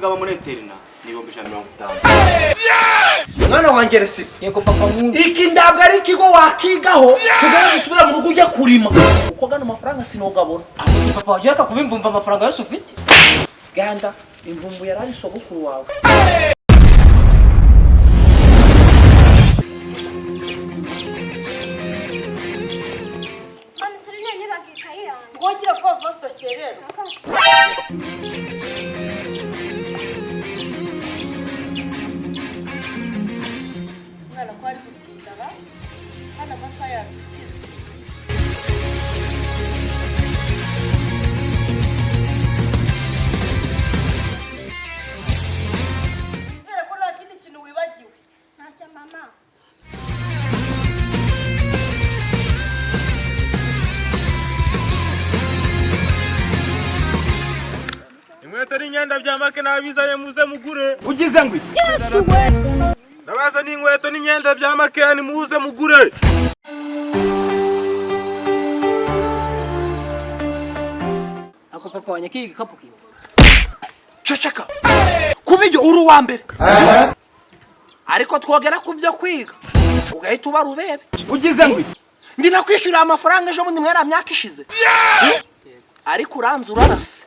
kwiga aba muri internat ni 150,000. Mwana wanjye, resi. Yego papa, nkumva. Iki ntabwo ari ikigo wakigaho. Tugere dusubira mu rugo ujya kurima, kuko gano mafaranga sinogabona. Papa, wajya reka kubimbumva amafaranga yose ufite. Ganda imvumbu yari ari sogokuru wawe. Mama, suri nibaga ikayi yanjye. Wongera vuba vuba tudakererwa. Umwana ko ari gutinda ba hano, amasaha yadusize. Nizere ko nta kindi kintu wibagiwe. Ntacyo mama. Inkweto n'imyenda bya make nabizanye, muze mugure. Ugize ngo Ndabaza n'inkweto n'imyenda bya make, ni muze mugure. Ako papa wanjye, k'iyi gikapu kiwe. Ceceka kuba ibyo uri uwa mbere, ariko twogera ku byo kwiga ugahita uba rubebe. Ugize ngo Ndi nakwishyurira amafaranga ejo bundi mwera myaka ishize, ariko uranze urarase,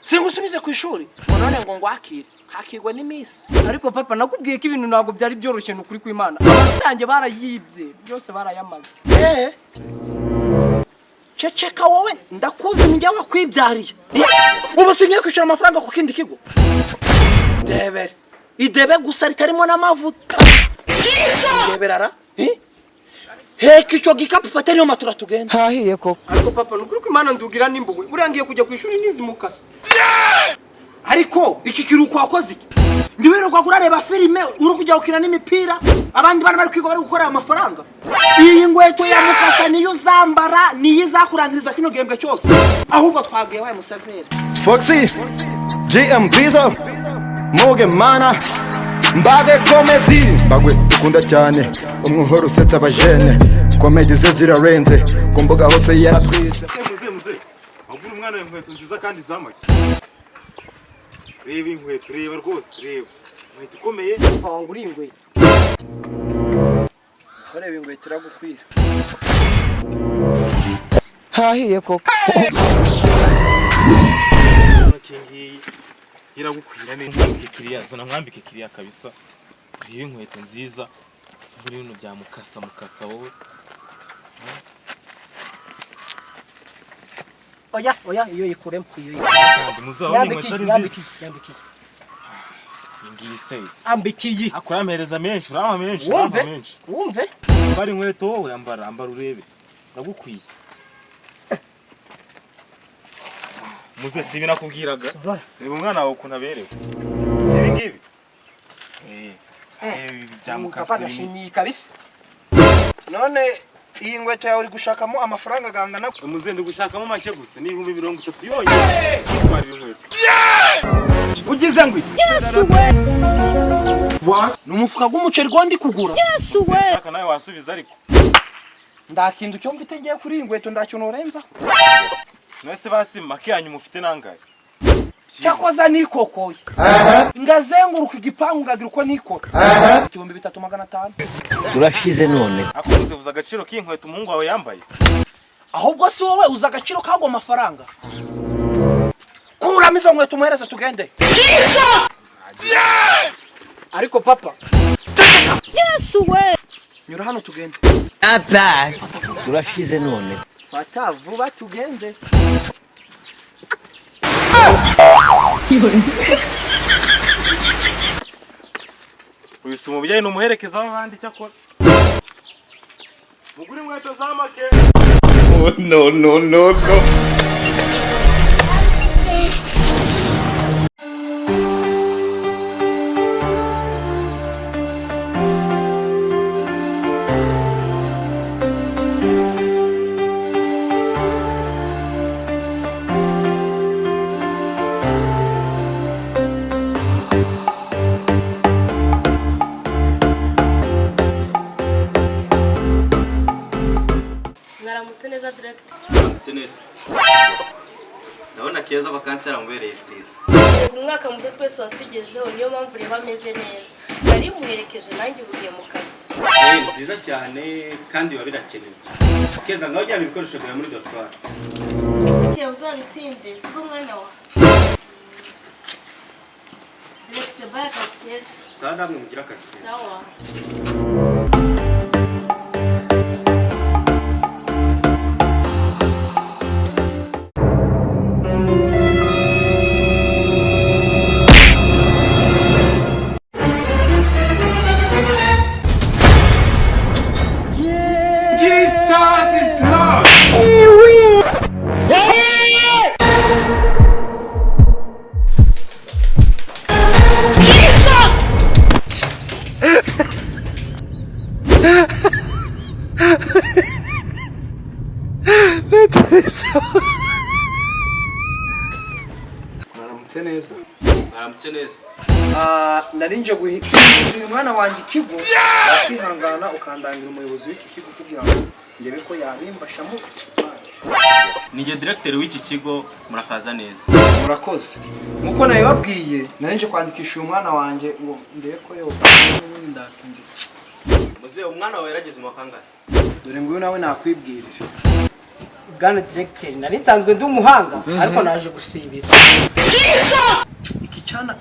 singusubize ku ishuri ngo none ngo ngwakire kakirwe n'iminsi. Ariko papa, nakubwiye ko ibintu ntabwo byari byoroshye, ni ukuri kw'Imana, amanota yanjye barayibye byose, barayamaze. Eh. Ceceka wowe, ndakuzi, ni njye wakwibyariye. Ubu singiye kwishyura amafaranga ku kindi kigo. Debere idebe gusa ritarimo n'amavuta, deberara. Eh? Heka icyo gikapu, fate niyo matura tugenda. Hahiye koko. Ariko papa, ni ukuri kw'Imana, ndugira n'imbuwe, buriya ngiye kujya ku ishuri nizimukase. Ariko iki kiruhuko wakoze iki? Ndiwirirwa urareba filime, uri kujya gukina n'imipira, abandi bana bari kwiga, bari gukorera amafaranga. Iyi ngweto ya mukasa niyo uzambara, niyo izakurangiriza kino gihembwe cyose. Ahubwo twagiye waye museveri. Foxy GM Visa Mugemana Mbage Comedy Mbagwe dukunda cyane, umwe usetsa abajene, comedy ze zirarenze ku mbuga hose, yaratwitse. Muze muze wagura umwana inkweto nziza kandi za make. Reba inkweto, reba rwose, reba inkweto ikomeye. Papa wanjye, uri ingwe. Ureba inkweto iragukwira. Hahiye koko. Iki ngiyi iragukwira neza. Mwambike kiriya, zana mwambike kiriya kabisa. Reba inkweto nziza muri bino bya mukasa mukasa wowe. Oya oya, iyo yikuremo, iyo yikuremo. Kandi muzabone Yambike inkweto ari iyi, yambike nziza. iyi, yambike iyi. Iyi ngiyi se? Ambike iyi. Akora ampereza menshi, urampa menshi. Wumve. Urampa menshi. Wumve. Ambara inkweto wowe, ambara, ambara urebe, ndagukwiye. Muze, si ibi nakubwiraga? Reba umwana wawe ukuntu aberewe, si ibi ngibi? Eh, ibi bya mukasa Papa, ibi ndashimiye kabisa. None iyi ngweto yawe uri gushakamo amafaranga gangana? Muze, ndi gushakamo make gusa, ni 30,000 yonyine, kwitwarira inkweto. Ugize ngo Ni umufuka w'umuceri gwo ndi kugura. Shaka nawe wasubiza ariko. Ndakinda icyo mfite ngiye kuri iyi ngweto, ndacyo norenzaho. Mwese basi make yanyu mufite nangahe? Cyakoza nikokoye ngazenguruka igipangu ngagira uko nikora, 3500. Urashize none. Ako muze, uzi agaciro k'inkweto umuhungu wawe yambaye? Ahubwo si wowe uzi agaciro k'ago mafaranga. Kuramo izo nkweto umuhereze tugende. Ariko papa. Nyura hano tugende. Urashize none. Fata vuba tugende. Uyu si umubyeyi, ni umuherekeza w'abandi. Cyakora mugure inkweto za make. No, no, no, no. Mwaramutse neza, directeur. Mwaramutse neza. Ndabona Keza vakansi yaramubereye nziza. Yego, umwaka muto twese watugezeho, niyo mpamvu reba ameze neza. Nari muherekeje nanjye ubugiye mu kazi. Eh, ni byiza cyane kandi biba birakenewe. Keza, ngaho ujyana ibikoresho byawe muri dortoir. Bitewe uzabitsinde, siko mwana wa Directeur? Bye, akazi keza. Sawa, namwe mugira akazi keza. Sawa. Jesus is Lord. Mwaramutse neza. Mwaramutse neza. Nari nje guhindura uyu mwana wanjye ikigo, wakihangana ukandangira umuyobozi w'iki kigo kugira ngo ndebe ko yabimbashamo. Ni njye directeur w'iki kigo, murakaza neza. Murakoze. Nkuko nabibabwiye, nari nje kwandikisha uyu mwana wanjye ngo ndebe ko yo ubundi ndakingira. Muzehe, umwana wawe yarageze mu wa kangahe? Dore nguyu nawe nakwibwirira. Bwana directeur, nari nsanzwe ndi umuhanga, ariko naje gusibira. Iki cyana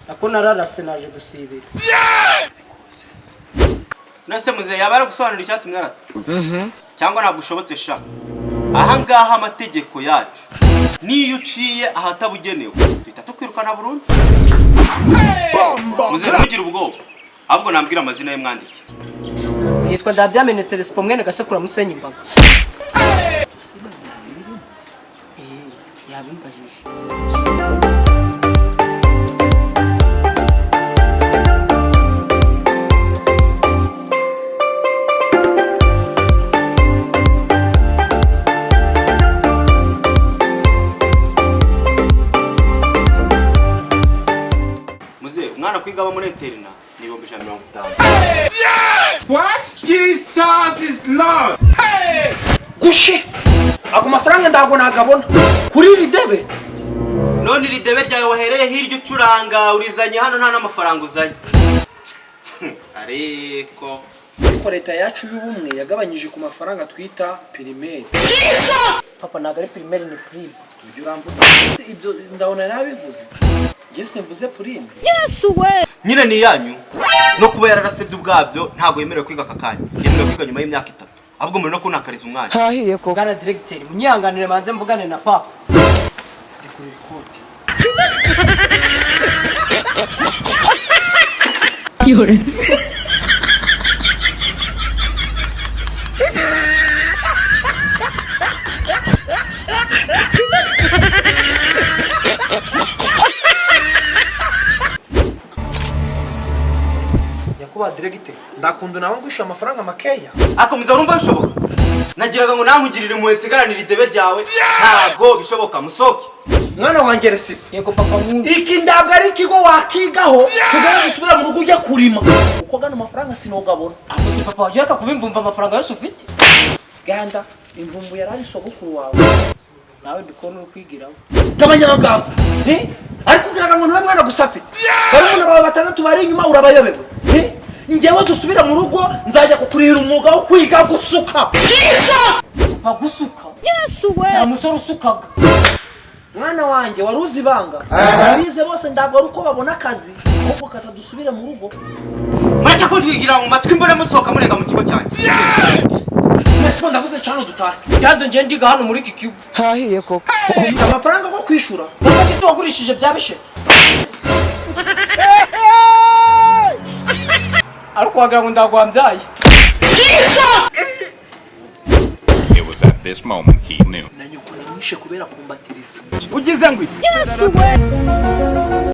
Nako nararase, naje gusibira. Sese. Nase muzehe, yaba yaragusobanurira icyatumye arata cyangwa ntabwo ushobotse sha? Aha ngaha amategeko yacu, niyo uciye ahatabugenewe duhita tukwirukana burundu. Muzehe, ntugire ubwoba, ahubwo nambwira amazina ye mwandike. Yitwa Ndabyamenetse Resipo, mwene Gasekura Musenyi Imbaga. Eh, yabimbajije. Muzehe, umwana kwiga aba muri internat ni 150,000. What? Jesus is Lord. Gushe, ako mafaranga ntabwo nagabona kuri iri debe. None iri debe ryawe wahereye hirya ucuranga urizanye hano, nta n'amafaranga uzanye, ariko Ariko leta yacu y'ubumwe yagabanyije ku mafaranga twita primaire. Papa, ntabwo ari primaire, ni prime. Ujya uramvuga ese ibyo ndabona nabivuze, njye simvuze prime. Nyine ni iyanyu, no kuba yararasebye ubwabyo ntabwo yemerewe kwiga aka kanya, yemerewe kwiga nyuma y'imyaka 3. Ahubwo muri no kuntakariza umwanya. Bwana directeur, munyihanganire manze mvugane na papa. Rekura ikoti. Nyakubahwa diregite, ndakunda nawe ngwishyura amafaranga makeya. Akomeza, urumva bishoboka? Nagiraga ngo nankugirire impuhwe nsigaranire idebe ryawe, ntabwo bishoboka, musohoke. Mwana wanjye Resipo. Yego papa nkunda. Iki ntabwo ari ikigo wakigaho, tugere dusubira mu rugo ujya kurima kuko gano mafaranga sinogabona. Akoze papa, wajya ureka kuba imvumva, amafaranga yose ufite. Ganda imvumvu yari ari sogokuru wawe. Nawe ndi kubona uri kwigiraho. Gabanya amagambo. Eh? Ariko kugira ngo niwe mwana gusa afite, barumuna bawe batandatu bari inyuma urabayobewe? Eh? Njyewe dusubira mu rugo, nzajya kukurihira umwuga wo kwiga gusuka. Papa, gusuka? Nta musore usukaga. Mwana wanjye, wari uzi ibanga? Abize bose ntabwo ari uko babona akazi, ahubwo kata dusubire mu rugo. Mureke kuntwigira mu matwi, mbone musohoka murenga mu kigo cyanjye. Mwese ndavuze cyane, dutahe. Byanze, njye ndiga hano muri iki kigo. Ufite amafaranga ko kwishura? Papa, ese wagurishije bya bishe? Ariko wagira ngo ndagwambyaye. It was at this moment he knew. Na nyoko namwishe kubera kumbatiriza. Ugize ngo iki? Yesu we.